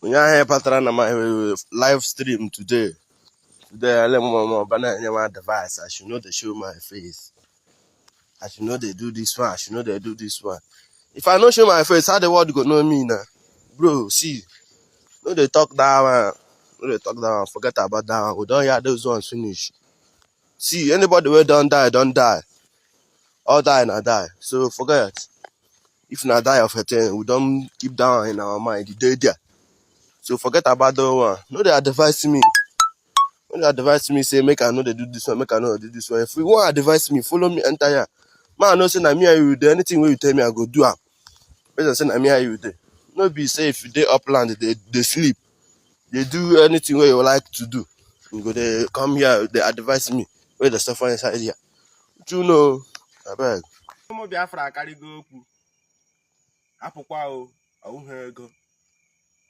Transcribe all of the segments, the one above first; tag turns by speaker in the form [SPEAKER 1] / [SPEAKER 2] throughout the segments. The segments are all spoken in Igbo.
[SPEAKER 1] Onye ahụ batara na my live stream today. Today, ele m ma ọba na-enye m advice. I should not dey show my face. I should not dey do this one. I should not dey do this one. If I no show my face, how the world go know me now? Bro, see, no dey talk that one. No dey talk that one. Forget about that one. We don hear those ones finish. See, anybody wey don die, don die. All die na die. So forget. If na die of a thing, we don keep that one in our mind. E dey there. So forget about that one. No dey advise me. No dey advise me say make I no dey do this one, make I no dey do this one. If you wan advise me, follow me enter here. Ma know say na me and you dey. Anything wey you tell me, I go do am. Based on say na me and you dey. No be say if you dey upland, dey sleep, dey do anything wey you like to do. You go dey come here, dey advise me wey dey suffer inside here. You know, abeg. Ụmụ Biafra akarịgo okwu. Hapụkwa o, ọwụghị ego,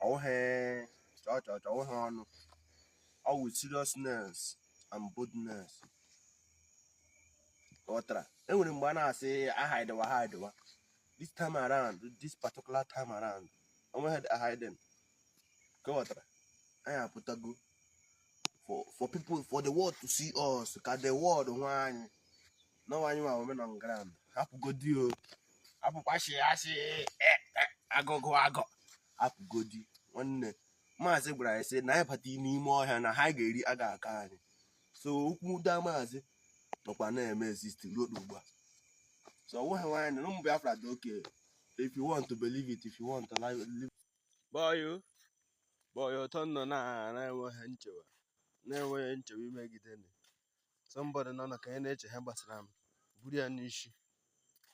[SPEAKER 1] ọwụghị chọọ chọọ chọọ, ọwụghị ọnụ. All with seriousness and boldness. Ghọtara? Enwere mgbe a na-asị aha ịdịwa ha ịdịwa. This time around, this particular time around, onweghị hiding. Ka ghọtara? Anyị apụtago for people, for the world to see us, ka the world hụ anyị. N'ọnwa anyị nwa women on ground. Hapụgodi o. Hapụkwa shi asị agụgụ agụ. Hapụgodi nwanne. Maazị gwara anyị sị na anyị bata n'ime ọhịa na ha ga-eri aga aka anyị. So okwu da maazị nọkwa na-eme exist ruo ugbu a. So onweghị nwaanyị na ụmụ Biafra dị okay. If you want to believe it, if you want to live. Boy, o. Boy, ụtọ nọ na na-enweghị nchewa. Na-enweghị nchewa imegide ni. Somebody nọ na ka ya na-eche ihe gbasara m. Buru ya n'isi.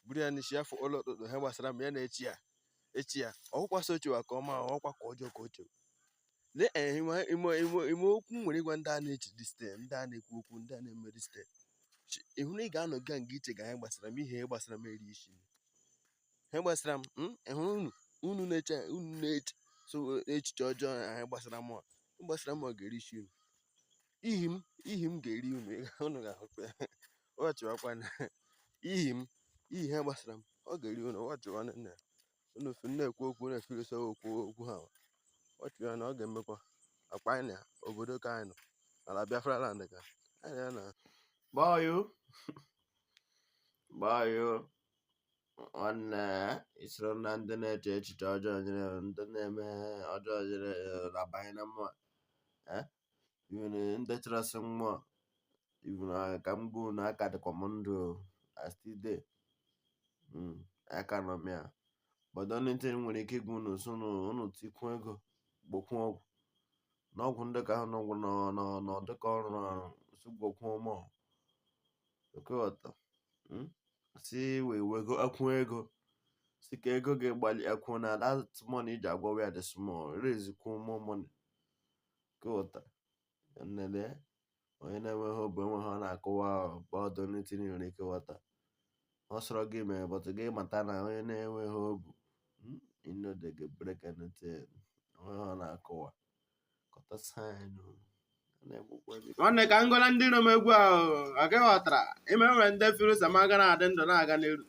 [SPEAKER 1] Buru ya n'isi afọ ụlọ ụtụtụ ihe gbasara m ya na-echi ya. Echi ya. Ọkwụkwa so chewa ka ọma, ọkwa ka ọjọọ ka o chewe. Lee ime ime ime ime okwu m nwere ịgwa ndị a na-eche this thing, ndị a na-ekwu okwu, ndị a na-eme this thing. Ị hụ na ị ga-anọ ga nga iche ga ihe gbasara m, ihe gbasara m eri isi. Ihe gbasara m, ị hụrụ unu unu na-eche, unu na-eche so echiche ọjọọ ihe gbasara m a, ihe gbasara m ọ ga-eri isi unu. Ihi m, ihi m ga-eri unu, unu ga-ahụkwa ya. Wọchịwakwa na ihi m, ihi ihe gbasara m, ọ ga-eri unu, wọchịwa na unu na-ekwu okwu na-efirisa okwu okwu ha. Wọchịwa na ọ ga-emekwa. Akpa anyị na obodo ka anyị nọ, ala Biafra land ka anyị na na. Boy, boy, nwanne, isoro na ndị na-eche echiche ọjọọ nyere ndị na-eme ọjọọ nyere abanye na mmụọ. Eh? Even ndị chọrọ sị mmụọ, even ka m gbuo na aka dịkwa m ndụ, I still dey. Aka nọ m ya. But the only thing m nwere ike ịgwa unu sị unu unu tikwuo ego gbokwuo ọgwụ. N'ọgwụ ndị ka ahụ n'ọgwụ nọ nọ nọ dịka ọrụ ọrụ sị gbokwuo mụọ. Oke ghọta. Si wee wego akwụ ego. Si ka ego gị gbali akwụ na that money iji agwọ ya dị small. Raise kwuo more money. Oke ghọta. Nnele onye na-enweghị obi enweghị ọ na-akụwa but the only thing ị nwere ike ghọta. Ọ sọrọ gị mee but gị mata na onye na-enweghị obi, you know they go break anything. Onweghị ọ na-akụwa. Kọta sign o. A na-egbukwa gị.
[SPEAKER 2] Nwanne, ka m gụla ndị iro m egwu ahụ ọka ghọtara ime nwere ndị furu sama ga na-adị ndụ na-aga n'elu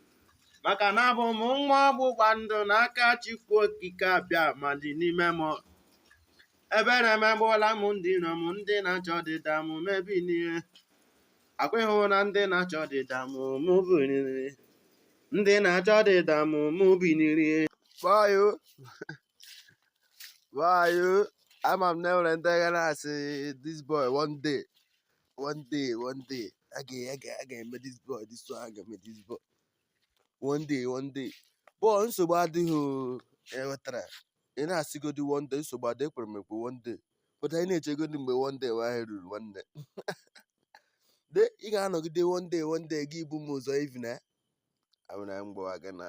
[SPEAKER 2] maka na abụ m nwa ọgbụgba ndụ n'aka Chukwu Okike abịa ma dị n'ime m. Ebere emegbuola m ndị iro m, ndị na-achọ ọdịda m mebi n'ihe akwa ịhụ na ndị na-achọ ọdịda m mụ biniri, ndị na-achọ ọdịda m mụ biniri.
[SPEAKER 1] Boy, boy, ama m na enwere ndị ga na-asị this boy, one day, one day, one day, a ga-eme this boy this one, a ga-eme this boy one day, one day. Boy, nsogbu adịghị o. Ghọtara? Ị na-asịgodi one day, nsogbu adị, ekwere m ekwe one day. But anyị na-echegodi mgbe one day ahụ ruru, nwanne. De ị ga-anọgide one day, one day gị bụ m ụzọ even eh? Abụ na mgbawa gị na